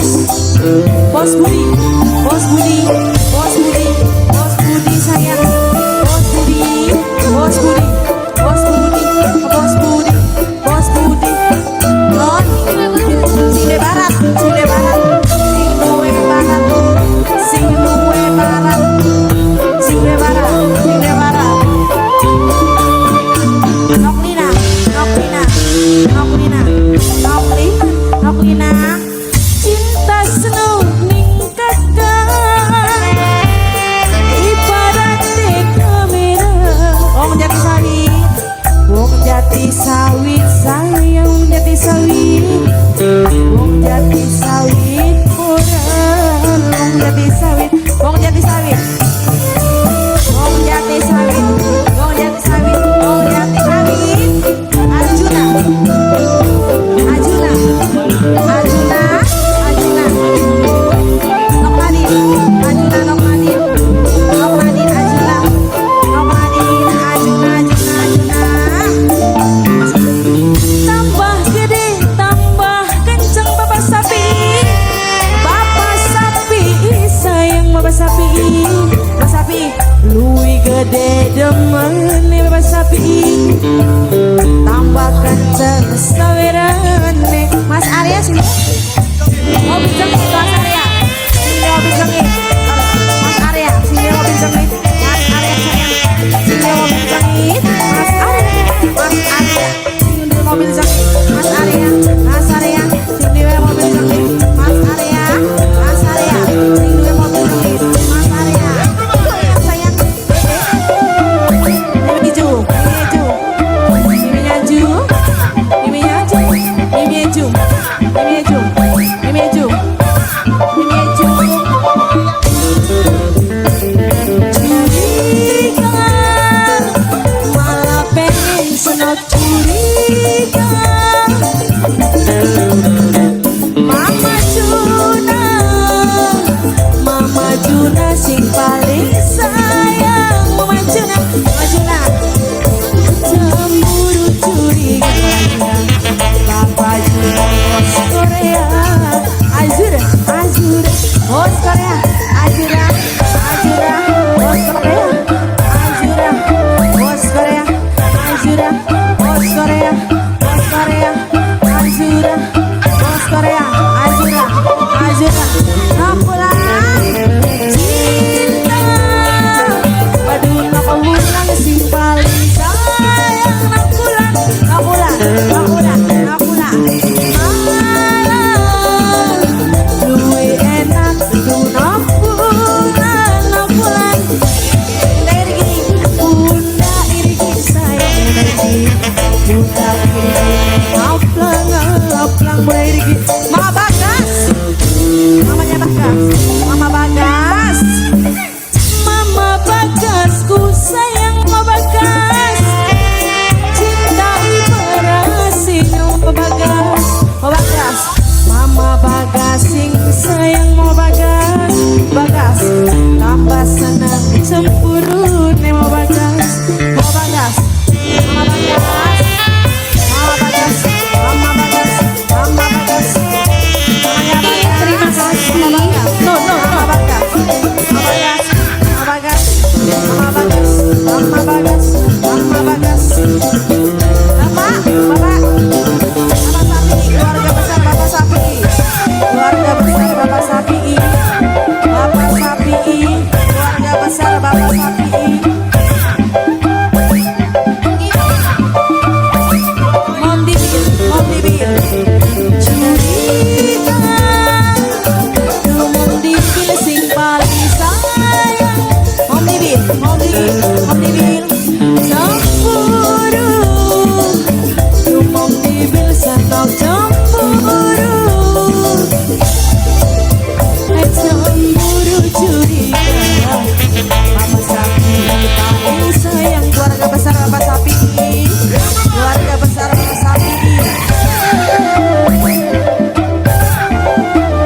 Bagas. Bos Budi, Bos Budi, Bos Budi, Bos Budi sayang. Bos Budi, Bos Budi, Bos Budi, Bos Budi, Bos Budi. Non, sing de barat, sing de barat, sing duwe barat, sing duwe barat, sing de barat, sing de barat. Noklina, Noklina, Noklina, Noklina, Noklina. Cinta seneng ning kakang, ibarate kamera. Wong jati sawit, wong jati sawit sayang, wong jati sawit, wong jati sawit ora, wong jati sawit, wong jati sawit, wong jati sawit, wong jati sawit, wong jati sawit. Arjuna, Arjuna, Arjuna, Arjuna. Nokmadin, Arjuna, Nokmadin, Nokmadin, Arjuna, Nokmadin, Arjuna, Arjuna, Arjuna. Tambah gede, tambah kenceng bapak sapi. Bapak sapi sayang bapak sapi. Bapak sapi luwih gede demen bapak sapi. Tambah kenceng sawerane. Mas Arya sini. Mobil sengit Mas Arya. Sini mobil sengit. Mas Arya, sini mobil sengit. Mas Arya sayang. Sini mobil sengit. Mas Arya, Mas Arya. Sini mobil sengit. Mas Arya, Mas Arya. Sini mobil sengit. Mas Arya, Mas Arya. Sini mobil sengit. Mas Arya. Sayang. Ini ju, ini ju. Ini ju. Ini ju. Ini ju. Ini ju. Ini ju. Ini ju. Curiga, malah pengen senot curiga. Mama Juna, Mama Juna sing paling sayang. Mama Juna, Mama Juna. Cemburu curiga. Papa Juna bos Korea. Azura, Azura, bos Korea. Azura, Azura, bos Korea. Azura, bos Korea. Azura, bos Korea. Bos Korea. Azura, bos Korea. Azura, Azura. Pulang cinta. Aduh, nak pulang sing paling sayang. Nak pulang, nak pulang, nak pulang, nak pulang. Malah luwih enak du nak pulang, nak pulang. Bunda irigi, bunda irigi sayang bunda irigi, bunda irigi. Ngaplang, ngaplang bunda irigi. Mama Bagas, mamanya Bagas, Mama Bagas. Mama Bagas, ku sayang Mama Bagas. Cinta ibarasinya Mama Bagas, Mama Bagas. Mama Bagas sing sayang Mama Bagas, Bagas. Tambah senang cemburu nih Mama Bagas, Mama Bagas, Mama Bagas, Mama Bagas, Mama Bagas, Mama Bagas. Mamanya Bagas. Terima kasih. Mama Bagas. No, no, Mama no. Bagas, Mama Bagas, Mama Bagas, Mama Bagas, Mama Bagas, Mama Bagas. Bapak, Bapak, Bapak Sapi, keluarga besar Bapak Sapi, keluarga besar Bapak Sapi, Bapak Sapi, keluarga besar Bapak Sapi. Mom Dibil, Mom Dibil, curiga, Mom Dibil sing paling sayang. Mom Dibil, Mom Dibil, Mom Dibil, cemburu. Mom Dibil santok cemburu. Cemburu curiga. Mama Sapi paling sayang, keluarga besar Bapak Sapi, keluarga besar Bapak Sapi.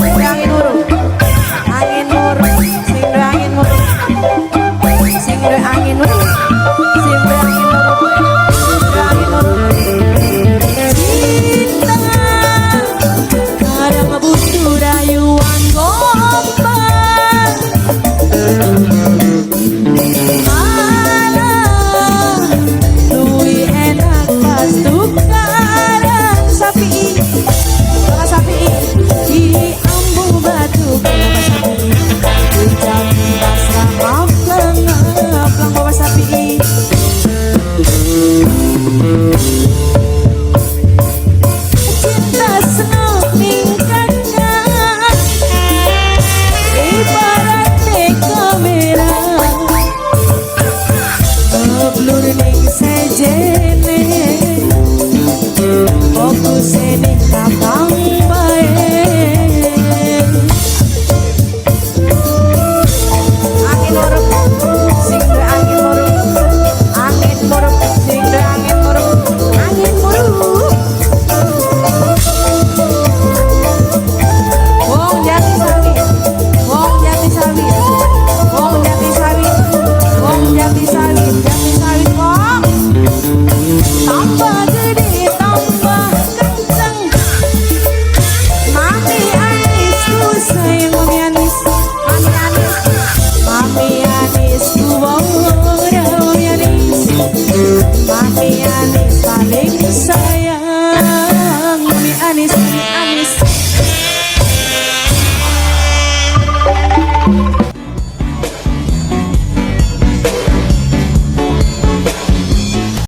Sing angin muruk, angin muruk, sing angin muruk, sing angin muruk, sing angin muruk, sing angin muruk. Cinta kadang butuh rayuan. Nggo.